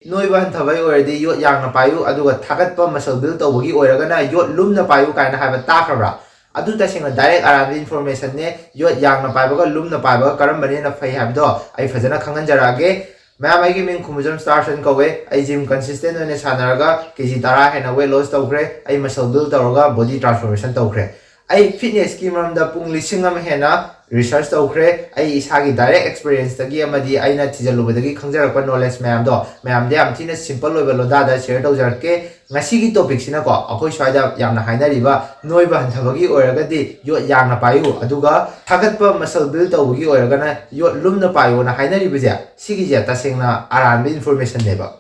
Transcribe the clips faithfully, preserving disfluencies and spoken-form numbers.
ꯅꯣꯏꯕ ꯍꯟꯊꯕꯒꯤ ꯑꯣꯏꯔꯗꯤ ꯌꯣꯠ ꯌꯥꯡꯅ ꯄꯥꯏꯌꯨ, ꯑꯗꯨꯒ ꯊꯥꯒꯠꯄ muscle build ꯇꯧꯕꯒꯤ ꯑꯣꯏꯔꯒꯅ ꯌꯣꯠ ꯂꯨꯝꯅ ꯄꯥꯏꯌꯨ ꯀꯥꯏꯅ ꯍꯥꯏꯕ ꯇꯥꯈ꯭ꯔꯕ꯭ꯔꯥ? ꯑꯗꯨ ꯇꯁꯦꯡꯅ direct ꯑꯔꯥꯟꯕ informationꯅꯦ꯫ ꯌꯣꯠ ꯌꯥꯡꯅ ꯄꯥꯏꯕꯒ ꯂꯨꯝꯅ ꯄꯥꯏꯕꯒ ꯀꯔꯝꯕꯅ ꯍꯦꯟꯅ ꯐꯩ ꯍꯥꯏꯕꯗꯣ ꯑꯩ ꯐꯖꯅ ꯈꯪꯍꯟꯖꯔꯛꯑꯒꯦ꯫ ꯃꯌꯥꯝ, ꯑꯩꯒꯤ ꯃꯤꯡ ꯈꯨꯃꯨꯖꯝ ꯁ꯭ꯇꯥꯔꯁꯟ ꯀꯧꯋꯦ꯫ ꯑꯩ gym consistent ꯑꯣꯏꯅ ꯁꯥꯟꯅꯔꯒ ꯀꯦ ꯖꯤ ꯇꯔꯥ ꯍꯦꯟꯅ weight loss ꯇꯧꯈ꯭ꯔꯦ꯫ ꯑꯩ muscle build ꯇꯧꯔꯒ body transformation ꯇꯧꯈ꯭ꯔꯦ꯫ ꯑꯩ fitnessꯀꯤ ꯃꯔꯝꯗ ꯄꯨꯡ ꯂꯤꯁꯤꯡ ꯑꯃ ꯍꯦꯟꯅ research ꯇꯧꯈ꯭ꯔꯦ꯫ ꯑꯩ ꯏꯁꯥꯒꯤ direct experienceꯇꯒꯤ ꯑꯃꯗꯤ ꯑꯩꯅ ꯊꯤꯖꯤꯜꯂꯨꯕꯗꯒꯤ ꯈꯪꯖꯔꯛꯄ knowledge ꯃꯌꯥꯝꯗꯣ ꯃꯌꯥꯝꯗ ꯌꯥꯝ ꯊꯤꯅ simple ꯑꯣꯏꯕ ꯂꯣꯟꯗꯥꯗ share ꯇꯧꯖꯔꯛꯀꯦ꯫ ꯉꯁꯤꯒꯤ topicꯁꯤꯅꯀꯣ, ꯑꯩꯈꯣꯏ ꯁ꯭ꯋꯥꯏꯗ ꯌꯥꯝꯅ ꯍꯥꯏꯅꯔꯤꯕ ꯅꯣꯏꯕ ꯍꯟꯊꯕꯒꯤ ꯑꯣꯏꯔꯒꯗꯤ ꯌꯣꯠ ꯌꯥꯡꯅ ꯄꯥꯏꯌꯨ, ꯑꯗꯨꯒ ꯊꯥꯒꯠꯄ muscle build ꯇꯧꯕꯒꯤ ꯑꯣꯏꯔꯒꯅ ꯌꯣꯠ ꯂꯨꯝꯅ ꯄꯥꯏꯌꯣꯅ ꯍꯥꯏꯅꯔꯤꯕꯁꯦ, ꯁꯤꯒꯤꯁꯦ ꯇꯁꯦꯡꯅ ꯑꯔꯥꯟꯕ informationꯅꯦꯕ꯫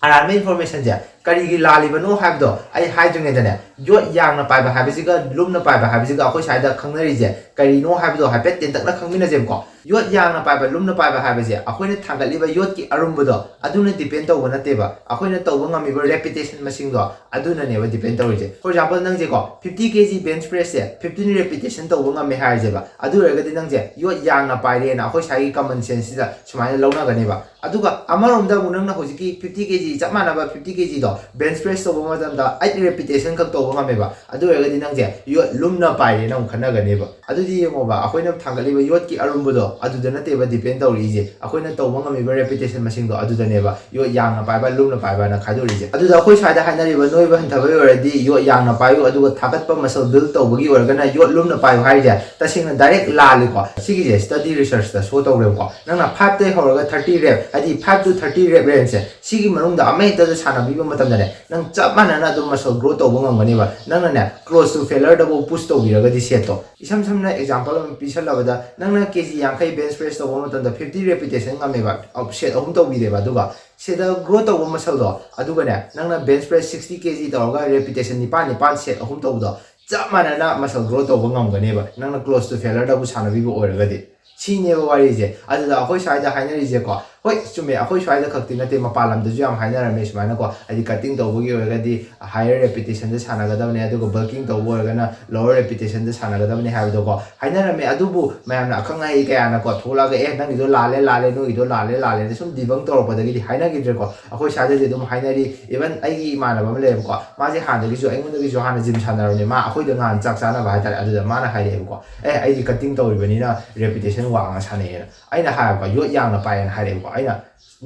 ꯑꯔꯥꯟꯕ informationꯁꯦ ꯀꯔꯤꯒꯤ ꯂꯥꯜꯂꯤꯕꯅꯣ ꯍꯥꯏꯕꯗꯣ ꯑꯩ ꯍꯥꯏꯗ꯭ꯔꯤꯉꯩꯗꯅꯦ, ꯌꯣꯠ ꯌꯥꯡꯅ ꯄꯥꯏꯕ ꯍꯥꯏꯕꯁꯤꯒ ꯂꯨꯝꯅ ꯄꯥꯏꯕ ꯍꯥꯏꯕꯁꯤꯒ ꯑꯩꯈꯣꯏ ꯁ꯭ꯋꯥꯏꯗ ꯈꯪꯅꯔꯤꯁꯦ ꯀꯔꯤꯅꯣ ꯍꯥꯏꯕꯗꯣ ꯍꯥꯏꯐꯦꯠ ꯇꯦꯟꯇꯛꯅ ꯈꯪꯃꯤꯟꯅꯁꯦꯕꯀꯣ꯫ ꯌꯣꯠ ꯌꯥꯡꯅ ꯄꯥꯏꯕ, ꯂꯨꯝꯅ ꯄꯥꯏꯕ ꯍꯥꯏꯕꯁꯦ ꯑꯩꯈꯣꯏꯅ ꯊꯥꯡꯒꯠꯂꯤꯕ ꯌꯣꯠꯀꯤ ꯑꯔꯨꯝꯕꯗꯣ ꯑꯗꯨꯅ depend ꯇꯧꯕ ꯅꯠꯇꯦꯕ, ꯑꯩꯈꯣꯏꯅ ꯇꯧꯕ ꯉꯝꯃꯤꯕ repetition ꯃꯁꯤꯡꯗꯣ ꯑꯗꯨꯅꯅꯦꯕ depend ꯇꯧꯔꯤꯁꯦ꯫ For example, ꯅꯪꯁꯦꯀꯣ, fifty K G bench pressꯁꯦ fifteen repetition ꯇꯧꯕ ꯉꯝꯃꯦ ꯍꯥꯏꯔꯁꯦꯕ, ꯑꯗꯨ ꯑꯣꯏꯔꯒꯗꯤ ꯅꯪꯁꯦ ꯌꯣꯠ ꯌꯥꯡꯅ ꯄꯥꯏꯔꯦꯅ ꯑꯩꯈꯣꯏ ꯁ꯭ꯋꯥꯏꯒꯤ common senseꯁꯤꯗ ꯁꯨꯃꯥꯏꯅ ꯂꯧꯅꯒꯅꯦꯕ꯫ ꯑꯗꯨꯒ ꯑꯃꯔꯣꯝꯗ ꯑꯃꯨꯛ ꯅꯪꯅ ꯍꯧꯖꯤꯛꯀꯤ fifty K G, ꯆꯞ ꯃꯥꯟꯅꯕ fifty K Gꯗꯣ bench press ꯇꯧꯕ ꯃꯇꯝꯗ eight repetition ꯈꯛ ꯇꯧꯕ ꯉꯝꯃꯦꯕ, ꯑꯗꯨ ꯑꯣꯏꯔꯒꯗꯤ ꯅꯪꯁꯦ ꯌꯣꯠ ꯂꯨꯝꯅ ꯄꯥꯏꯔꯦꯅ ꯑꯃꯨꯛ ꯈꯟꯅꯒꯅꯦꯕ꯫ ꯑꯗꯨꯗꯤ ꯌꯦꯡꯉꯣꯕ, ꯑꯩꯈꯣꯏꯅ ꯊꯥꯡꯒꯠꯂꯤꯕ ꯌꯣꯠꯀꯤ ꯑꯔꯨꯝꯕꯗꯣ ꯑꯗꯨꯗ ꯅꯠꯇꯦꯕ depend ꯇꯧꯔꯤꯁꯦ, ꯑꯩꯈꯣꯏꯅ ꯇꯧꯕ ꯉꯝꯃꯤꯕ repetition ꯃꯁꯤꯡꯗꯣ ꯑꯗꯨꯗꯅꯦꯕ ꯌꯣꯠ ꯌꯥꯡꯅ ꯄꯥꯏꯕ, ꯂꯨꯝꯅ ꯄꯥꯏꯕꯅ ꯈꯥꯏꯗꯣꯛꯏꯁꯦ꯫ ꯑꯗꯨꯗ ꯑꯩꯈꯣꯏ ꯁ꯭ꯋꯥꯏꯗ ꯍꯥꯏꯅꯔꯤꯕ ꯅꯣꯏꯕ ꯍꯟꯊꯕꯒꯤ ꯑꯣꯏꯔꯗꯤ ꯌꯣꯠ ꯌꯥꯡꯅ ꯄꯥꯏꯌꯨ, ꯑꯗꯨꯒ ꯊꯥꯒꯠꯄ muscle build ꯇꯧꯕꯒꯤ ꯑꯣꯏꯔꯒꯅ ꯌꯣꯠ ꯂꯨꯝꯅ ꯄꯥꯏꯌꯨ ꯍꯥꯏꯔꯤꯁꯦ ꯇꯁꯦꯡꯅ direct ꯂꯥꯜꯂꯤꯀꯣ꯫ ꯁꯤꯒꯤꯁꯦ study researchꯇ show ꯇꯧꯔꯦꯕꯀꯣ꯫ ꯅꯪꯅ fiveꯇꯩ ꯍꯧꯔꯒ thirty rep, ꯍꯥꯏꯗꯤ five to thirty rep rangeꯁꯦ, ꯁꯤꯒꯤ ꯃꯅꯨꯡꯗ ꯑꯃꯍꯦꯛꯇꯗ ꯁꯥꯟꯅꯕꯤꯕ ꯃꯇꯝꯗꯅꯦ, ꯅꯪ ꯆꯞ ꯃꯥꯟꯅꯅ ꯑꯗꯨꯝ muscle grow ꯇꯧꯕ ꯉꯝꯒꯅꯦꯕ꯫ ꯅꯪꯅꯅꯦ, close to failureꯗꯕꯨ push ꯇꯧꯕꯤꯔꯒꯗꯤ setꯇꯣ꯫ ꯏꯁꯝ ꯁꯝꯅ example ꯑꯃ ꯄꯤꯁꯜꯂꯕꯗ, ꯅꯪꯅ K G ꯌꯥꯡꯈꯩ bench press ꯇꯧꯕ ꯃꯇꯝꯗ fifty repetition ꯉꯝꯃꯦꯕ, set ꯑꯍꯨꯝ ꯇꯧꯕꯤꯔꯦꯕ, ꯑꯗꯨꯒ ꯁꯤꯗ grow ꯇꯧꯕ muscleꯗꯣ, ꯑꯗꯨꯒꯅꯦ, ꯅꯪꯅ bench press sixty K G ꯇꯧꯔꯒ repetition ꯅꯤꯄꯥꯟ ꯅꯤꯄꯥꯟ set ꯑꯍꯨꯝ ꯇꯧꯕꯗꯣ ꯆꯞ ꯃꯥꯟꯅꯅ muscle grow ꯇꯧꯕ ꯉꯝꯒꯅꯦꯕ, ꯅꯪꯅ close to failureꯗꯕꯨ ꯁꯥꯟꯅꯕꯤꯕ ꯑꯣꯏꯔꯒꯗꯤ꯫ ꯁꯤꯅꯦꯕ ꯋꯥꯔꯤꯁꯦ꯫ ꯑꯗꯨꯗ ꯑꯩꯈꯣꯏ ꯁ꯭ꯋꯥꯏꯗ ꯍꯥꯏꯅꯔꯤꯁꯦꯀꯣ, ꯍꯣꯏ, ꯆꯨꯝꯃꯦ, ꯑꯩꯈꯣꯏ ꯁ꯭ꯋꯥꯏꯗ ꯈꯛꯇꯤ ꯅꯠꯇꯦ, ꯃꯄꯥꯟ ꯂꯝꯗꯁꯨ ꯌꯥꯝ ꯍꯥꯏꯅꯔꯝꯃꯦ ꯁꯨꯃꯥꯏꯅꯀꯣ, ꯍꯥꯏꯗꯤ cutting ꯇꯧꯕꯒꯤ ꯑꯣꯏꯔꯒꯗꯤ higher repetitionꯗ ꯁꯥꯟꯅꯒꯗꯕꯅꯦ, ꯑꯗꯨꯒ bulking ꯇꯧꯕ ꯑꯣꯏꯔꯒꯅ lower repetitionꯗ ꯁꯥꯟꯅꯒꯗꯕꯅꯦ ꯍꯥꯏꯕꯗꯣꯀꯣ ꯍꯥꯏꯅꯔꯝꯃꯦ꯫ ꯑꯗꯨꯕꯨ ꯃꯌꯥꯝꯅ ꯑꯈꯪ ꯑꯍꯩ ꯀꯌꯥꯅꯀꯣ ꯊꯣꯛꯂꯛꯑꯒ, "ꯑꯦ, ꯅꯪꯒꯤꯗꯣ ꯂꯥꯜꯂꯦ, ꯂꯥꯜꯂꯦ, ꯅꯣꯏꯒꯤꯗꯣ ꯂꯥꯜꯂꯦ, ꯂꯥꯜꯂꯦꯅ" ꯁꯨꯝ debunk ꯇꯧꯔꯛꯄꯗꯒꯤꯗꯤ ꯍꯥꯏꯅꯈꯤꯗ꯭ꯔꯦꯀꯣ꯫ ꯑꯩꯈꯣꯏ ꯁ꯭ꯋꯥꯏꯗꯗꯤ ꯑꯗꯨꯝ ꯍꯥꯏꯅꯔꯤ꯫ Even ꯑꯩꯒꯤ ꯏꯃꯥꯟꯅꯕ ꯑꯃ ꯂꯩꯌꯦꯕꯀꯣ, ꯃꯥꯁꯦ ꯍꯥꯟꯅꯗꯒꯤꯁꯨ, ꯑꯩꯉꯣꯟꯗꯒꯤꯁꯨ ꯍꯥꯟꯅ gym ꯁꯥꯟꯅꯔꯕꯅꯦ꯫ ꯃꯥ ꯑꯩꯈꯣꯏꯗ ꯉꯍꯥꯟ ꯆꯥꯛ ꯆꯥꯅꯕ ꯍꯥꯏꯇꯥꯔꯦ, ꯑꯗꯨꯗ ꯃꯥꯅ ꯍꯥꯏꯔꯛꯑꯦꯕꯀꯣ, "ꯑꯦ, ꯑꯩꯗꯤ cutting ꯇꯧꯔꯤꯕꯅꯤꯅ repetition ꯋꯥꯡꯅ ꯁꯥꯟꯅꯩꯌꯦꯅ" ꯑꯩꯅ ꯍꯥꯏꯔꯕꯀꯣ, "ꯌꯣꯠ ꯌꯥꯡꯅ ꯄꯥꯏꯌꯦꯅ" ꯍꯥꯏꯔꯛꯑꯦꯕꯀꯣ꯫ ꯑꯩꯅ,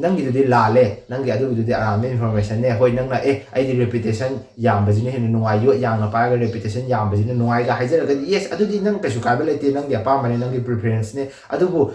"ꯅꯪꯒꯤꯗꯨꯗꯤ ꯂꯥꯜꯂꯦ, ꯅꯪꯒꯤ ꯑꯗꯨꯒꯤꯗꯨꯗꯤ ꯑꯔꯥꯟꯕ informationꯅꯦ꯫ ꯍꯣꯏ, ꯅꯪꯅ 'ꯑꯦ, ꯑꯩꯗꯤ repetition ꯌꯥꯝꯕꯁꯤꯅ ꯍꯦꯟꯅ ꯅꯨꯡꯉꯥꯏ, ꯌꯣꯠ ꯌꯥꯡꯅ ꯄꯥꯏꯔꯒ repetition ꯌꯥꯝꯕꯁꯤꯅ ꯅꯨꯡꯉꯥꯏ'ꯒ ꯍꯥꯏꯖꯔꯒꯗꯤ, yes, ꯑꯗꯨꯗꯤ ꯅꯪ ꯀꯩꯁꯨ ꯀꯥꯏꯕ ꯂꯩꯇꯦ, ꯅꯪꯒꯤ ꯑꯄꯥꯝꯕꯅꯦ, ꯅꯪꯒꯤ preferenceꯅꯦ꯫ ꯑꯗꯨꯕꯨ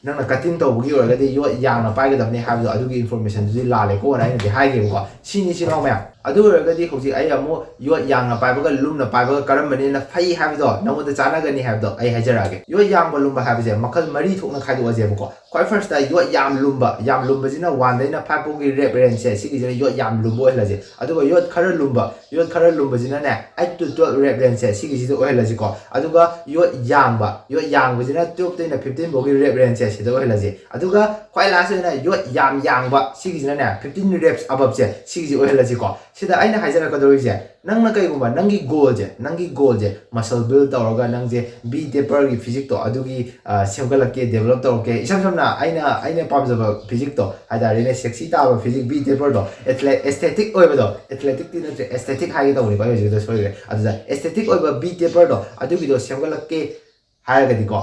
ꯅꯪꯅ cutting ꯇꯧꯕꯒꯤ ꯑꯣꯏꯔꯒꯗꯤ ꯌꯣꯠ ꯌꯥꯡꯅ ꯄꯥꯏꯒꯗꯕꯅꯤ ꯍꯥꯏꯕꯗꯣ, ꯑꯗꯨꯒꯤ informationꯗꯨꯗꯤ ꯂꯥꯜꯂꯦꯀꯣꯅ" ꯑꯩꯅꯗꯤ ꯍꯥꯏꯒꯦꯕꯀꯣ꯫ ꯁꯤꯅꯤ, ꯏꯆꯤꯜ ꯏꯅꯥꯎ ꯃꯌꯥꯝ꯫ ꯑꯗꯨ ꯑꯣꯏꯔꯒꯗꯤ ꯍꯧꯖꯤꯛ ꯑꯩ ꯑꯃꯨꯛ ꯌꯣꯠ ꯌꯥꯡꯅ ꯄꯥꯏꯕꯒ ꯂꯨꯝꯅ ꯄꯥꯏꯕꯒ ꯀꯔꯝꯕꯅ ꯍꯦꯟꯅ ꯐꯩ ꯍꯥꯏꯕꯗꯣ, ꯅꯉꯣꯟꯗ ꯆꯥꯟꯅꯒꯅꯤ ꯍꯥꯏꯕꯗꯣ ꯑꯩ ꯍꯥꯏꯖꯔꯛꯑꯒꯦ꯫ ꯌꯣꯠ ꯌꯥꯡꯕ ꯂꯨꯝꯕ ꯍꯥꯏꯕꯁꯦ ꯃꯈꯜ ꯃꯔꯤ ꯊꯣꯛꯅ ꯈꯥꯏꯗꯣꯛꯑꯁꯦꯕꯀꯣ꯫ ꯈ꯭ꯋꯥꯏ firstꯇ ꯌꯣꯠ ꯌꯥꯝ ꯂꯨꯝꯕ, ꯌꯥꯝ ꯂꯨꯝꯕꯁꯤꯅ oneꯗꯩꯅ five ꯐꯥꯎꯒꯤ rep rangeꯁꯦ, ꯁꯤꯒꯤꯁꯤꯅ ꯌꯣꯠ ꯌꯥꯝ ꯂꯨꯝꯕ ꯑꯣꯏꯍꯜꯂꯁꯦ꯫ ꯑꯗꯨꯒ ꯌꯣꯠ ꯈꯔ ꯂꯨꯝꯕ, ꯌꯣꯠ ꯈꯔ ꯂꯨꯝꯕꯁꯤꯅꯅꯦ, eight to twelve rep rangeꯁꯦ, ꯁꯤꯒꯤꯁꯤꯗ ꯑꯣꯏꯍꯜꯂꯁꯤꯀꯣ꯫ ꯑꯗꯨꯒ ꯌꯣꯠ ꯌꯥꯡꯕ, ꯌꯣꯠ ꯌꯥꯡꯕꯁꯤꯅ twelveꯇꯩꯅ fifteen ꯐꯥꯎꯒꯤ rep rangeꯁꯦ, ꯁꯤꯗ ꯑꯣꯏꯍꯜꯂꯁꯤ꯫ ꯑꯗꯨꯒ ꯈ꯭ꯋꯥꯏ lastꯇ ꯑꯣꯏꯅ ꯌꯣꯠ ꯌꯥꯝ ꯌꯥꯡꯕ, ꯁꯤꯒꯤꯁꯤꯅꯅꯦ, fifteen reps aboveꯁꯦ, ꯁꯤꯒꯤꯁꯤ ꯑꯣꯏꯍꯜꯂꯁꯤꯀꯣ꯫ ꯁꯤꯗ ꯑꯩꯅ ꯍꯥꯏꯖꯔꯛꯀꯗꯧꯔꯤꯁꯦ, ꯅꯪꯅ ꯀꯩꯒꯨꯝꯕ ꯅꯪꯒꯤ goalꯁꯦ, ꯅꯪꯒꯤ goalꯁꯦ muscle build ꯇꯧꯔꯒ ꯅꯪꯁꯦ B taperꯒꯤ physiqueꯇꯣ ꯑꯗꯨꯒꯤ, ꯑ, ꯁꯦꯝꯒꯠꯂꯛꯀꯦ, develop ꯇꯧꯔꯛꯀꯦ꯫ ꯏꯁꯝ ꯁꯝꯅ ꯑꯩꯅ, ꯑꯩꯅ ꯄꯥꯝꯖꯕ physiqueꯇꯣ ꯍꯥꯏꯇꯥꯔꯦꯅꯦ, sexy ꯇꯥꯕ physique, B taperꯗꯣ, athle-, aesthetic ꯑꯣꯏꯕꯗꯣ, athleticꯇꯤ ꯅꯠꯇ꯭ꯔꯦ, aesthetic ꯍꯥꯏꯒꯦ ꯇꯧꯕꯅꯤꯀꯣ, ꯑꯩ ꯍꯧꯖꯤꯛꯇ ꯁꯣꯏꯈ꯭ꯔꯦ꯫ ꯑꯗꯨꯗ aesthetic ꯑꯣꯏꯕ B taperꯗꯣ, ꯑꯗꯨꯒꯤꯗꯣ ꯁꯦꯝꯒꯠꯂꯛꯀꯦ ꯍꯥꯏꯔꯒꯗꯤꯀꯣ,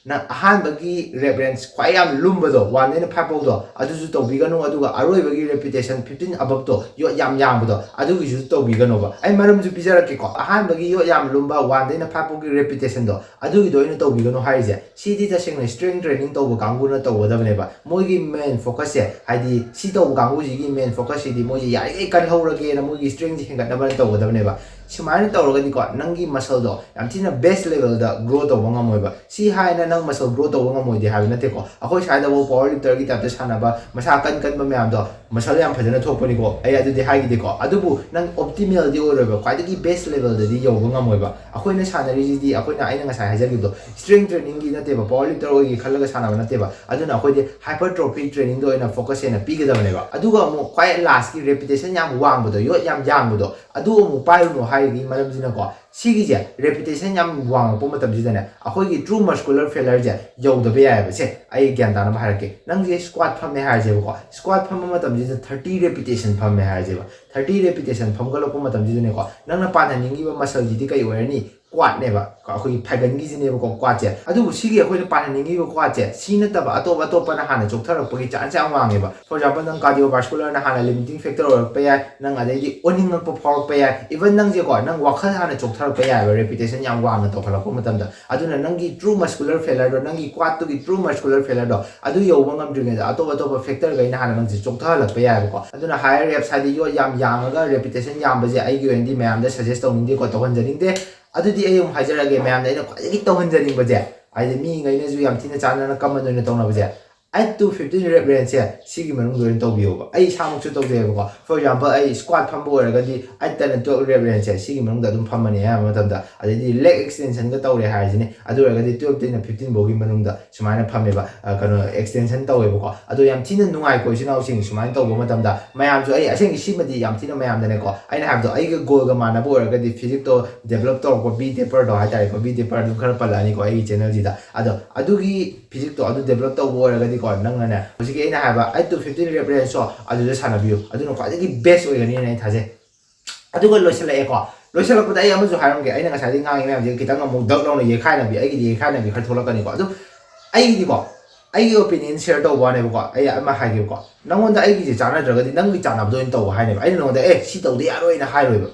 ꯅꯪ ꯑꯍꯥꯟꯕꯒꯤ rep range ꯈ꯭ꯋꯥꯏ ꯌꯥꯝ ꯂꯨꯝꯕꯗꯣ, oneꯗꯩꯅ five ꯐꯥꯎꯗꯣ, ꯑꯗꯨꯁꯨ ꯇꯧꯕꯤꯒꯅꯨ, ꯑꯗꯨꯒ ꯑꯔꯣꯏꯕꯒꯤ repetition fifteen aboveꯇꯣ, ꯌꯣꯠ ꯌꯥꯝ ꯌꯥꯡꯕꯗꯣ, ꯑꯗꯨꯒꯤꯁꯨ ꯇꯧꯕꯤꯒꯅꯣꯕ꯫ ꯑꯩ ꯃꯔꯝꯁꯨ ꯄꯤꯖꯔꯛꯀꯦꯀꯣ꯫ ꯑꯍꯥꯟꯕꯒꯤ ꯌꯣꯠ ꯌꯥꯝ ꯂꯨꯝꯕ oneꯗꯩꯅ five ꯐꯥꯎꯒꯤ repetitionꯗꯣ, ꯑꯗꯨꯒꯤꯗꯣ ꯑꯩꯅ ꯇꯧꯕꯤꯒꯅꯨ ꯍꯥꯏꯔꯤꯁꯦ, ꯁꯤꯗꯤ ꯇꯁꯦꯡꯅ strength training ꯇꯧꯕ ꯀꯥꯡꯕꯨꯅ ꯇꯧꯒꯗꯕꯅꯦꯕ꯫ ꯃꯣꯏꯒꯤ main focusꯁꯦ, ꯍꯥꯏꯗꯤ ꯁꯤ ꯇꯧꯕ ꯀꯥꯡꯕꯨꯁꯤꯒꯤ main focusꯁꯤꯗꯤ ꯃꯣꯏꯁꯦ ꯌꯥꯔꯤꯉꯩ ꯀꯟꯍꯧꯔꯒꯦꯅ ꯃꯣꯏꯒꯤ strengthꯁꯦ ꯍꯦꯟꯒꯠꯅꯕ ꯇꯧꯒꯗꯕꯅꯦꯕ꯫ ꯁꯨꯃꯥꯏꯅ ꯇꯧꯔꯒꯗꯤꯀꯣ, ꯅꯪꯒꯤ muscleꯗꯣ ꯌꯥꯝ ꯊꯤꯅ best levelꯗ grow ꯇꯧꯕ ꯉꯝꯃꯣꯏꯕ꯫ ꯁꯤ ꯍꯥꯏꯅ ꯅꯪ muscle grow ꯇꯧꯕ ꯉꯝꯃꯣꯏꯗꯦ ꯍꯥꯏꯕ ꯅꯠꯇꯦꯀꯣ꯫ ꯑꯩꯈꯣꯏ ꯁ꯭ꯋꯥꯏꯗꯐꯥꯎ power lifterꯒꯤ typeꯇ ꯁꯥꯟꯅꯕ, ꯃꯁꯥ ꯀꯟ ꯀꯟꯕ ꯃꯌꯥꯝꯗꯣ muscle ꯌꯥꯝ ꯐꯖꯅ ꯊꯣꯛꯄꯅꯤꯀꯣ꯫ ꯑꯩ ꯑꯗꯨꯗꯤ ꯍꯥꯏꯈꯤꯗꯦꯀꯣ꯫ ꯑꯗꯨꯕꯨ ꯅꯪ optimalꯗꯤ ꯑꯣꯏꯔꯣꯏꯕ, ꯈ꯭ꯋꯥꯏꯗꯒꯤ best levelꯗꯗꯤ ꯌꯧꯕ ꯉꯝꯃꯣꯏꯕ꯫ ꯑꯩꯈꯣꯏꯅ ꯁꯥꯟꯅꯔꯤꯁꯤꯗꯤ, ꯑꯩꯈꯣꯏꯅ, ꯑꯩꯅ ꯉꯁꯥꯏ ꯍꯥꯏꯖꯈꯤꯕꯗꯣ, strength trainingꯒꯤ ꯅꯠꯇꯦꯕ, power lifter ꯑꯣꯏꯒꯦ ꯈꯜꯂꯒ ꯁꯥꯟꯅꯕ ꯅꯠꯇꯦꯕ꯫ ꯑꯗꯨꯅ ꯑꯩꯈꯣꯏꯗꯤ hypertrophy trainingꯗ ꯑꯣꯏꯅ focus ꯍꯦꯟꯅ ꯄꯤꯒꯗꯕꯅꯦꯕ꯫ ꯑꯗꯨꯒ ꯑꯃꯨꯛ ꯈ꯭ꯋꯥꯏ lastꯀꯤ repetition ꯌꯥꯝ ꯋꯥꯡꯕꯗꯣ, ꯌꯣꯠ ꯌꯥꯝ ꯌꯥꯡꯕꯗꯣ, ꯑꯗꯨ ꯑꯃꯨꯛ ꯄꯥꯏꯔꯨꯅꯨ ꯍꯥꯏꯔꯤꯕꯒꯤ ꯃꯔꯝꯁꯤꯅꯀꯣ, ꯁꯤꯒꯤꯁꯦ repetition ꯌꯥꯝ ꯋꯥꯡꯉꯛꯄ ꯃꯇꯝꯁꯤꯗꯅꯦ, ꯑꯩꯈꯣꯏꯒꯤ true muscular failureꯁꯦ ꯌꯧꯗꯕ ꯌꯥꯏꯑꯕ꯫ ꯁꯦ, ꯑꯩ ꯒ꯭ꯌꯥꯟ ꯇꯥꯅꯕ ꯍꯥꯏꯔꯛꯀꯦ꯫ ꯅꯪꯁꯦ squat ꯐꯝꯃꯦ ꯍꯥꯏꯔꯁꯦꯕꯀꯣ, squat ꯐꯝꯕ ꯃꯇꯝꯁꯤꯗ thirty repetition ꯐꯝꯃꯦ ꯍꯥꯏꯔꯁꯦꯕ꯫ Thirty repetition ꯐꯝꯒꯠꯂꯛꯄ ꯃꯇꯝꯁꯤꯗꯅꯦꯀꯣ, ꯅꯪꯅ ꯄꯥꯟꯍꯟꯅꯤꯡꯉꯤꯕ muscleꯁꯤꯗꯤ ꯀꯩ ꯑꯣꯏꯔꯅꯤ? Quadꯅꯦꯕ, ꯑꯩꯈꯣꯏꯒꯤ ꯐꯥꯏꯒꯟꯒꯤꯁꯤꯅꯦꯕꯀꯣ, quadꯁꯦ꯫ ꯑꯗꯨꯕꯨ ꯁꯤꯒꯤ ꯑꯩꯈꯣꯏꯅ ꯄꯥꯟꯍꯟꯅꯤꯡꯉꯤꯕ quadꯁꯦ, ꯁꯤ ꯅꯠꯇꯕ ꯑꯇꯣꯞ ꯑꯇꯣꯞꯄꯅ ꯍꯥꯟꯅ ꯆꯣꯛꯊꯔꯛꯄꯒꯤ chance ꯌꯥꯝ ꯋꯥꯡꯉꯦꯕ꯫ For example, ꯅꯪ cardiovascularꯅ ꯍꯥꯟꯅ limiting factor ꯑꯣꯏꯔꯛꯄ ꯌꯥꯏ, ꯅꯪ ꯑꯗꯩꯗꯤ ꯑꯣꯅꯤꯡꯉꯛꯄ ꯐꯥꯎꯔꯛꯄ ꯌꯥꯏ, even ꯅꯪꯁꯦꯀꯣ, ꯅꯪ ꯋꯥꯈꯜ ꯍꯥꯟꯅ ꯆꯣꯛꯊꯔꯛꯄ ꯌꯥꯏꯑꯕ, repetition ꯌꯥꯝ ꯋꯥꯡꯅ ꯇꯧꯈꯠꯂꯛꯄ ꯃꯇꯝꯗ꯫ ꯑꯗꯨꯅ ꯅꯪꯒꯤ true muscular failureꯗꯣ, ꯅꯪꯒꯤ quadꯇꯨꯒꯤ true muscular failureꯗꯣ, ꯑꯗꯨ ꯌꯧꯕ ꯉꯝꯗ꯭ꯔꯤꯉꯩꯗ ꯑꯇꯣꯞ ꯑꯇꯣꯞꯄ factorꯈꯩꯅ ꯍꯥꯟꯅ ꯅꯪꯁꯦ ꯆꯣꯛꯊꯍꯜꯂꯛꯄ ꯌꯥꯏꯑꯕꯀꯣ꯫ ꯑꯗꯨꯅ higher reps ꯍꯥꯏꯗꯤ ꯌꯣꯠ ꯌꯥꯝ ꯌꯥꯡꯉꯒ repetition ꯌꯥꯝꯕꯁꯦ ꯑꯩꯒꯤ ꯑꯣꯏꯅꯗꯤ ꯃꯌꯥꯝꯗ suggest ꯇꯧꯅꯤꯡꯗꯦꯀꯣ, ꯇꯧꯍꯟꯖꯅꯤꯡꯗꯦ꯫ ꯑꯗꯨꯗꯤ ꯑꯩ ꯑꯃꯨꯛ ꯍꯥꯏꯖꯔꯛꯑꯒꯦ, ꯃꯌꯥꯝꯅ ꯑꯩꯅ ꯈ꯭ꯋꯥꯏꯗꯒꯤ ꯇꯧꯍꯟꯖꯅꯤꯡꯕꯁꯦ, ꯍꯥꯏꯗꯤ ꯃꯤꯉꯩꯅꯁꯨ ꯌꯥꯝ ꯊꯤꯅ ꯆꯥꯟꯅꯅ common ꯑꯣꯏꯅ ꯇꯧꯅꯕꯁꯦ, eight to fifteen rep rangeꯁꯦ ꯁꯤꯒꯤ ꯃꯅꯨꯡꯗ ꯑꯣꯏꯅ ꯇꯧꯕꯤꯌꯣꯕ꯫ ꯑꯩ ꯏꯁꯥꯃꯛꯁꯨ ꯇꯧꯖꯩꯑꯕꯀꯣ꯫ For example, ꯑꯩ squat ꯐꯝꯕ ꯑꯣꯏꯔꯒꯗꯤ eight ꯇꯩꯅ twelve rep rangeꯁꯦ ꯁꯤꯒꯤ ꯃꯅꯨꯡꯗ ꯑꯗꯨꯝ ꯐꯝꯃꯅꯤ ꯑꯌꯥꯝꯕ ꯃꯇꯝꯗ꯫ ꯑꯗꯩꯗꯤ leg extensionꯒ ꯇꯧꯔꯦ ꯍꯥꯏꯔꯁꯤꯅꯦ, ꯑꯗꯨ ꯑꯣꯏꯔꯒꯗꯤ twelve ꯇꯩꯅ fifteen ꯐꯥꯎꯒꯤ ꯃꯅꯨꯡꯗ ꯁꯨꯃꯥꯏꯅ ꯐꯝꯃꯦꯕ, ꯑ, ꯀꯩꯅꯣ, extension ꯇꯧꯋꯦꯕꯀꯣ꯫ ꯑꯗꯣ ꯌꯥꯝ ꯊꯤꯅ ꯅꯨꯡꯉꯥꯏꯀꯣ, ꯏꯆꯤꯟ ꯏꯅꯥꯎꯁꯤꯡ, ꯁꯨꯃꯥꯏꯅ ꯇꯧꯕ ꯃꯇꯝꯗ꯫ ꯃꯌꯥꯝꯁꯨ, ꯑꯩ ꯑꯁꯦꯡꯒꯤ ꯁꯤꯃꯗꯤ ꯌꯥꯝ ꯊꯤꯅ ꯃꯌꯥꯝꯗꯅꯦꯀꯣ, ꯑꯩꯅ ꯍꯥꯏꯕꯗꯣ, ꯑꯩꯒ goalꯒ ꯃꯥꯟꯅꯕ ꯑꯣꯏꯔꯒꯗꯤ physiqueꯇꯣ develop ꯇꯧꯔꯛꯄ, B taperꯗꯣ ꯍꯥꯏꯇꯥꯔꯦꯀꯣ, B taper ꯑꯗꯨꯝ ꯈꯔ ꯄꯜꯂꯛꯑꯅꯤꯀꯣ ꯑꯩꯒꯤ channelꯁꯤꯗ꯫ ꯑꯗꯣ ꯑꯗꯨꯒꯤ physiqueꯇꯣ ꯑꯗꯨ develop ꯇꯧꯕ ꯑꯣꯏꯔꯒꯗꯤꯀꯣ, ꯅꯪꯅꯅꯦ ꯍꯧꯖꯤꯛꯀꯤ ꯑꯩꯅ ꯍꯥꯏꯕ eight to fifteen rep rangeꯇꯣ ꯑꯗꯨꯗ ꯁꯥꯟꯅꯕꯤꯌꯨ, ꯑꯗꯨꯅ ꯈ꯭ꯋꯥꯏꯗꯒꯤ best ꯑꯣꯏꯒꯅꯤꯅ ꯑꯩ ꯊꯥꯖꯩ꯫ ꯑꯗꯨꯒ ꯂꯣꯏꯁꯤꯜꯂꯛꯑꯦꯀꯣ꯫ ꯂꯣꯏꯁꯤꯜꯂꯛꯄꯗ ꯑꯩ ꯑꯃꯁꯨ ꯍꯥꯏꯔꯝꯒꯦ, ꯑꯩꯅ ꯉꯁꯥꯏꯗꯒꯤ ꯉꯥꯡꯉꯤ ꯃꯌꯥꯝꯁꯦ ꯈꯤꯇꯪ ꯑꯃꯨꯛ ꯗꯛ ꯂꯥꯎꯅ ꯌꯦꯛꯈꯥꯏꯅꯕꯤ, ꯑꯩꯒꯤꯗꯤ ꯌꯦꯛꯈꯥꯏꯅꯕꯤ ꯈꯔ ꯊꯣꯛꯂꯛꯀꯅꯤꯀꯣ꯫ ꯑꯗꯨꯝ ꯑꯩꯒꯤꯗꯤꯀꯣ, ꯑꯩꯒꯤ opinion share ꯇꯧꯕ ꯋꯥꯅꯦꯕꯀꯣ, ꯑꯩ ꯑꯃ ꯍꯥꯏꯒꯦꯕꯀꯣ, ꯅꯪꯉꯣꯟꯗ ꯑꯩꯒꯤꯁꯦ ꯆꯥꯟꯅꯗ꯭ꯔꯒꯗꯤ ꯅꯪꯒꯤ ꯆꯥꯟꯅꯕꯗꯣ ꯑꯣꯏꯅ ꯇꯧꯕ ꯍꯥꯏꯅꯦꯕ꯫ ꯑꯩꯅ ꯅꯉꯣꯟꯗ, "ꯑꯦ, ꯁꯤ ꯇꯧꯗ ꯌꯥꯔꯣꯏꯅ" ꯍꯥꯏꯔꯣꯏꯕ꯫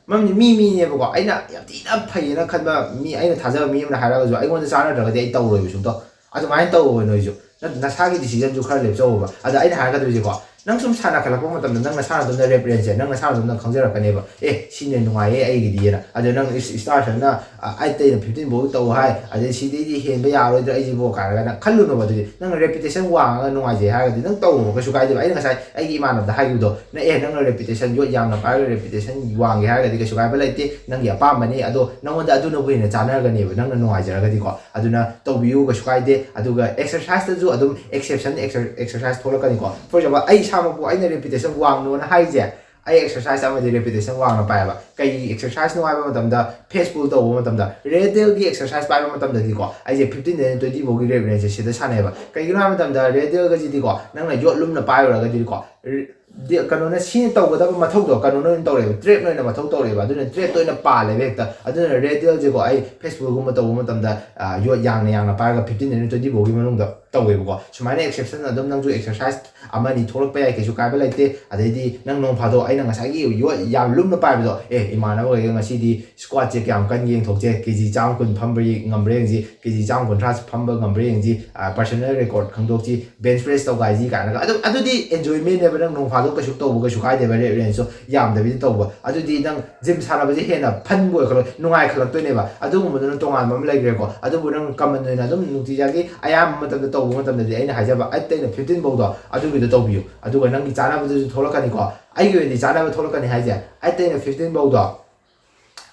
ꯃꯔꯝꯗꯤ ꯃꯤ ꯃꯤꯅꯦꯕꯀꯣ, ꯑꯩꯅ ꯌꯥꯝ ꯊꯤꯅ ꯐꯩꯌꯦꯅ ꯈꯟꯕ ꯃꯤ, ꯑꯩꯅ ꯊꯥꯖꯕ ꯃꯤ ꯑꯃꯅ ꯍꯥꯏꯔꯒꯁꯨ ꯑꯩꯉꯣꯟꯗ ꯆꯥꯟꯅꯗ꯭ꯔꯒꯗꯤ ꯑꯩ ꯇꯧꯔꯣꯏꯕ ꯁꯨꯡꯇꯧ꯫ ꯑꯗꯨꯃꯥꯏꯅ ꯇꯧꯋꯣꯕ ꯅꯣꯏꯁꯨ꯫ ꯅ-, ꯅꯁꯥꯒꯤ decisionꯁꯨ ꯈꯔ ꯂꯦꯞꯆꯧꯕ꯫ ꯑꯗ ꯑꯩꯅ ꯍꯥꯏꯔꯛꯀꯗꯣꯏꯁꯦꯀꯣ, ꯅꯪ ꯁꯨꯝ ꯁꯥꯟꯅꯈꯠꯂꯛꯄ ꯃꯇꯝꯗ ꯅꯪ ꯅꯁꯥꯅ ꯑꯗꯨꯝꯅ ꯔꯦꯞ ꯔꯦꯟꯖꯁꯦ ꯅꯪ ꯅꯁꯥꯅ ꯑꯗꯨꯝꯅ ꯈꯪꯖꯔꯛꯀꯅꯦꯕ꯫ ꯑꯦ, ꯁꯤꯅ ꯅꯨꯡꯉꯥꯏꯌꯦ ꯑꯩꯒꯤꯗꯤꯅ꯫ ꯑꯗꯣ ꯅꯪ ꯏꯁ- ꯏꯁꯇꯥꯔ ꯁꯟꯅ ꯑꯥꯏꯠꯇꯩꯅ ꯐꯤꯐꯇꯤꯟ ꯐꯥꯎ ꯇꯧ ꯍꯥꯏ, ꯑꯗꯩ ꯁꯤꯗꯩꯗꯤ ꯍꯦꯟꯕ ꯌꯥꯔꯣꯏꯗ꯭ꯔꯥ ꯑꯩꯁꯤꯕꯣ ꯀꯥꯏꯅꯒ ꯅꯪ ꯈꯜꯂꯨꯅꯣꯕ꯫ ꯑꯗꯨꯗꯤ ꯅꯪ ꯔꯦꯄꯨꯇꯦꯁꯟ ꯋꯥꯡꯉꯒ ꯅꯨꯡꯉꯥꯏꯖꯩ ꯍꯥꯏꯔꯒꯗꯤ ꯅꯪ ꯇꯧꯔꯣ, ꯀꯩꯁꯨ ꯀꯥꯏꯗꯦꯕ꯫ ꯑꯩꯅ ꯉꯁꯥꯏ ꯑꯩꯒꯤ ꯏꯃꯥꯟꯅꯕꯗ ꯍꯥꯏꯈꯤꯕꯗꯣ, ꯅꯪ ꯑꯦ ꯅꯪꯅ ꯔꯦꯄꯨꯇꯦꯁꯟ ꯌꯣꯠ ꯌꯥꯝꯅ ꯄꯥꯏꯔꯒ ꯔꯦꯄꯨꯇꯦꯁꯟ ꯋꯥꯡꯒꯦ ꯍꯥꯏꯔꯒꯗꯤ ꯀꯩꯁꯨ ꯀꯥꯏꯕ ꯂꯩꯇꯦ, ꯅꯪꯒꯤ ꯑꯄꯥꯝꯕꯅꯤ꯫ ꯑꯗꯣ ꯅꯪꯉꯣꯟꯗ ꯑꯗꯨꯅꯕꯨ ꯍꯦꯟꯅ ꯆꯥꯟꯅꯔꯒꯅꯦꯕ, ꯅꯪꯅ ꯅꯨꯡꯉꯥꯏꯖꯔꯒꯗꯤꯀꯣ꯫ ꯑꯗꯨꯅ ꯇꯧꯕꯤꯌꯨ, ꯀꯩꯁꯨ ꯀꯥꯏꯗꯦ꯫ ꯑꯗꯨꯒ ꯑꯦꯛꯁꯔꯁꯥꯏꯖꯇꯁꯨ ꯑꯗꯨꯝ ꯑꯦꯛꯁꯦꯞꯁꯟ ꯑꯦꯛꯁꯔꯁꯥꯏꯖ ꯊꯣꯛꯂꯛꯀꯅꯤꯀꯣ꯫ For example, ꯑꯩ ꯏꯁꯥꯃꯛꯄꯨ ꯑꯩꯅ ꯔꯦꯄꯨꯇꯦꯁꯟ ꯋꯥꯡꯅꯣꯅ ꯍꯥꯏꯔꯤꯁꯦ, ꯑꯩ ꯑꯦꯛꯁꯔꯁꯥꯏꯖ ꯑꯃꯗꯤ ꯔꯦꯄꯨꯇꯦꯁꯟ ꯋꯥꯡꯅ ꯄꯥꯏꯌꯦꯕ꯫ ꯀꯩ ꯑꯦꯛꯁꯔꯁꯥꯏꯖꯅꯣ ꯍꯥꯏꯕ ꯃꯇꯝꯗ, ꯐꯦꯁ ꯄꯨꯜ ꯇꯧꯕ ꯃꯇꯝꯗ, ꯔꯦꯗꯤꯌꯦꯜꯒꯤ ꯑꯦꯛꯁꯔꯁꯥꯏꯖ ꯄꯥꯏꯕ ꯃꯇꯝꯗꯗꯤꯀꯣ, ꯑꯩꯁꯦ ꯐꯤꯐꯇꯤꯟꯗꯩꯅ ꯇ꯭ꯋꯦꯟꯇꯤ ꯐꯥꯎꯒꯤ ꯔꯦꯞ ꯔꯦꯟꯖꯁꯦ ꯁꯤꯗ ꯁꯥꯟꯅꯩꯌꯦꯕ꯫ ꯀꯩꯒꯤꯅꯣ ꯍꯥꯏꯕ ꯃꯇꯝꯗ, ꯔꯦꯗꯤꯌꯦꯜꯒꯁꯤꯗꯤꯀꯣ, ꯅꯪꯅ ꯌꯣꯠ ꯂꯨꯝꯅ ꯄꯥꯏꯔꯨꯔꯒꯗꯤꯀꯣ, ꯔꯤ- ꯗꯤ- ꯀꯩꯅꯣꯅ ꯁꯤꯅ ꯇꯧꯒꯗꯕ ꯃꯊꯧꯗꯣ ꯀꯩꯅꯣꯅ ꯑꯣꯏꯅ ꯇꯧꯔꯛꯑꯦꯕ, ꯇ꯭ꯔꯦꯞꯅ ꯑꯣꯏꯅ ꯃꯊꯧ ꯇꯧꯔꯛꯑꯦꯕ꯫ ꯑꯗꯨꯅ ꯇ꯭ꯔꯦꯞꯇ ꯑꯣꯏꯅ ꯄꯥꯜꯂꯦꯕ ꯍꯦꯛꯇ꯫ ꯑꯗꯨꯅ ꯔꯦꯗꯤꯌꯦꯜꯁꯦꯀꯣ, ꯑꯩ ꯐꯦꯁ ꯄꯨꯜꯒꯨꯝꯕ ꯇꯧꯕ ꯃꯇꯝꯗ, ꯑ, ꯌꯣꯠ ꯌꯥꯡꯅ ꯌꯥꯡꯅ ꯄꯥꯏꯔꯒ ꯐꯤꯐꯇꯤꯟꯗꯩꯅ ꯇ꯭ꯋꯦꯟꯇꯤ ꯐꯥꯎꯒꯤ ꯃꯅꯨꯡꯗ ꯇꯧꯋꯦꯕꯀꯣ꯫ ꯁꯨꯃꯥꯏꯅ ꯑꯦꯛꯁꯦꯞꯁꯟ ꯑꯗꯨꯝ ꯅꯪꯁꯨ ꯑꯦꯛꯁꯔꯁꯥꯏꯖ ꯑꯃꯅꯤ ꯊꯣꯛꯂꯛꯄ ꯌꯥꯏ, ꯀꯩꯁꯨ ꯀꯥꯏꯕ ꯂꯩꯇꯦ꯫ ꯑꯗꯩꯗꯤ ꯅꯪ ꯅꯣꯡ ꯐꯥꯗꯣꯛ ꯑꯩꯅ ꯉꯁꯥꯏꯒꯤ ꯌꯣꯠ ꯌꯥꯝ ꯂꯨꯝꯅ ꯄꯥꯏꯕꯗꯣ, ꯑꯦ, ꯏꯃꯥꯟꯅꯕꯈꯩꯒ ꯉꯁꯤꯗꯤ ꯁ꯭ꯀ꯭ꯋꯥꯠꯁꯦ ꯀꯌꯥꯝ ꯀꯟꯒꯦ ꯌꯦꯡꯊꯣꯛꯁꯦ, ꯀꯦ ꯖꯤ ꯆꯥꯝ ꯀꯨꯟ ꯐꯝꯕ꯭ꯔꯥ ꯌꯦ- ꯉꯝꯕ꯭ꯔꯥ ꯌꯦꯡꯁꯤ, ꯀꯦ ꯖꯤ ꯆꯥꯝ ꯀꯨꯟꯊ꯭ꯔꯥ ꯐꯝꯕ ꯉꯝꯕ꯭ꯔꯥ ꯌꯦꯡꯁꯤ, ꯄꯔꯁꯣꯅꯦꯜ ꯔꯦꯀꯣꯔꯗ ꯈꯪꯗꯣꯛꯁꯤ, ꯕꯦꯟꯆ ꯄ꯭ꯔꯦꯁ ꯇꯧꯒꯥꯏꯁꯤ ꯀꯥꯏꯅꯒ꯫ ꯑꯗꯨꯝ ꯑꯗꯨꯗꯤ ꯑꯦꯟꯖꯣꯏꯃꯦꯟꯅꯦꯕ, ꯅꯪ ꯅꯣꯡ ꯐꯥꯗꯣꯛ ꯀꯩꯁꯨ ꯇꯧꯕ ꯀꯩꯁꯨ ꯀꯥꯏꯗꯦꯕ, ꯔꯦꯞ ꯔꯦꯟꯖꯁꯨ ꯌꯥꯝꯗꯕꯤꯗ ꯇꯧꯕ꯫ ꯑꯗꯨꯗꯤ ꯅꯪ ꯖꯤꯝ ꯁꯥꯟꯅꯕꯁꯦ ꯍꯦꯟꯅ ꯐꯟꯕ ꯑꯣꯏꯈꯠꯂꯛ ꯅꯨꯡꯉꯥꯏꯈꯠꯂꯛꯇꯣꯏꯅꯦꯕ꯫ ꯑꯗꯨꯒꯨꯝꯕꯗꯨꯅ ꯇꯣꯉꯥꯟꯕ ꯑꯃ ꯂꯩꯈ꯭ꯔꯦꯀꯣ꯫ ꯑꯗꯨꯕꯨ ꯅꯪ ꯀꯃꯟ ꯑꯣꯏꯅ ꯑꯗꯨꯝ ꯅꯨꯡꯇꯤꯖꯥꯒꯤ ꯑꯌꯥꯝꯕ ꯃꯇꯝꯗ ꯇꯧꯕ ꯃꯇꯝꯗꯗꯤ ꯑꯩꯅ ꯍꯥꯏꯖꯕ ꯑꯩꯠꯇꯩꯅ ꯐꯤꯐꯇꯤꯟ ꯐꯥꯎꯗꯣ ꯑꯗꯨꯒꯤꯗꯣ ꯇꯧꯕꯤꯌꯨ꯫ ꯑꯗꯨꯒ ꯅꯪꯒꯤ ꯆꯥꯅꯕꯗꯨꯁꯨ ꯊꯣꯛꯂꯛꯀꯅꯤꯀꯣ꯫ ꯑꯩꯒꯤ ꯑꯣꯏꯅꯗꯤ ꯆꯥꯅꯕ ꯊꯣꯛꯂꯛꯀꯅꯤ ꯍꯥꯏꯁꯦ, ꯑꯩꯠꯇꯩꯅ ꯐꯤꯐꯇꯤꯟ ꯐꯥꯎꯗꯣ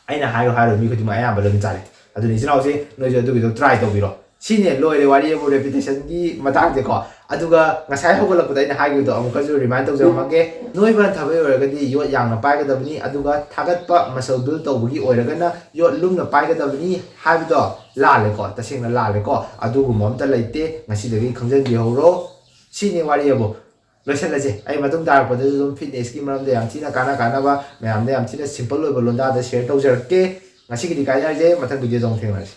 ꯑꯩꯅ ꯍꯥꯏꯔꯣ ꯍꯥꯏꯔꯣ ꯃꯤ ꯈꯨꯗꯤꯡꯃꯛ ꯑꯌꯥꯝꯕ ꯂꯣꯏꯅ ꯆꯥꯔꯦ꯫ ꯑꯗꯨꯅ ꯏꯆꯤꯟ ꯏꯅꯥꯎꯁꯦ ꯅꯣꯏꯁꯨ ꯑꯗꯨꯒꯤꯗꯣ ꯇ꯭ꯔꯥꯏ ꯇꯧꯕꯤꯔꯣ꯫ ꯁꯤꯅꯦ ꯂꯣꯏꯔꯦ ꯋꯥꯔꯤ ꯑꯃꯨꯛ ꯔꯦꯄꯨꯇꯦꯁꯟꯒꯤ ꯃꯇꯥꯡꯁꯦꯀꯣ꯫ ꯑꯗꯨꯒ ꯉꯁꯥꯏ ꯍꯧꯒꯠꯂꯛꯄꯗ ꯑꯩꯅ ꯍꯥꯏꯈꯤꯕꯗꯣ ꯑꯃꯨꯛꯀꯁꯨ ꯔꯤꯃꯥꯏꯟ ꯇꯧꯖꯔꯝꯃꯒꯦ, ꯅꯣꯏꯕ ꯍꯟꯊꯕ ꯑꯣꯏꯔꯒꯗꯤ ꯌꯣꯠ ꯌꯥꯝꯅ ꯄꯥꯏꯒꯗꯕꯅꯤ꯫ ꯑꯗꯨꯒ ꯊꯥꯒꯠꯄ ꯃꯁꯜ ꯕꯤꯜ ꯇꯧꯕꯒꯤ ꯑꯣꯏꯔꯒꯅ ꯌꯣꯠ ꯂꯨꯝꯅ ꯄꯥꯏꯒꯗꯕꯅꯤ ꯍꯥꯏꯕꯗꯣ ꯂꯥꯜꯂꯦꯀꯣ, ꯇꯁꯦꯡꯅ ꯂꯥꯜꯂꯦꯀꯣ꯫ ꯑꯗꯨꯒꯨꯝꯕ ꯑꯝꯇ ꯂꯩꯇꯦ, ꯉꯁꯤꯗꯒꯤ ꯈꯪꯖꯤꯟꯕꯤꯍꯧꯔꯣ꯫ ꯁꯤꯅꯤ ꯋꯥꯔꯤ ꯑꯕꯨ꯫ ꯂꯣꯏꯁꯤꯜꯂꯁꯦ꯫ ꯑꯩ ꯃꯇꯨꯡ ꯇꯥꯔꯛꯄꯗꯁꯨ ꯑꯗꯨꯝ ꯐꯤꯠꯅꯦꯁꯀꯤ ꯃꯔꯝꯗ ꯌꯥꯝ ꯊꯤꯅ ꯀꯥꯟꯅ ꯀꯥꯟꯅꯕ ꯃꯌꯥꯝꯗ ꯌꯥꯝ ꯊꯤꯅ ꯁꯤꯝꯄꯜ ꯑꯣꯏꯕ ꯂꯣꯟꯗꯥꯗ ꯁꯤꯌꯔ ꯇꯧꯖꯔꯛꯀꯦ꯫ ꯉꯁꯤꯒꯤꯗꯤ ꯀꯥꯏꯅꯔꯁꯦ, ꯃꯊꯪ ꯚꯤꯗꯤꯑꯣꯗ ꯑꯃꯨꯛ ꯊꯦꯡꯅꯔꯁꯦ꯫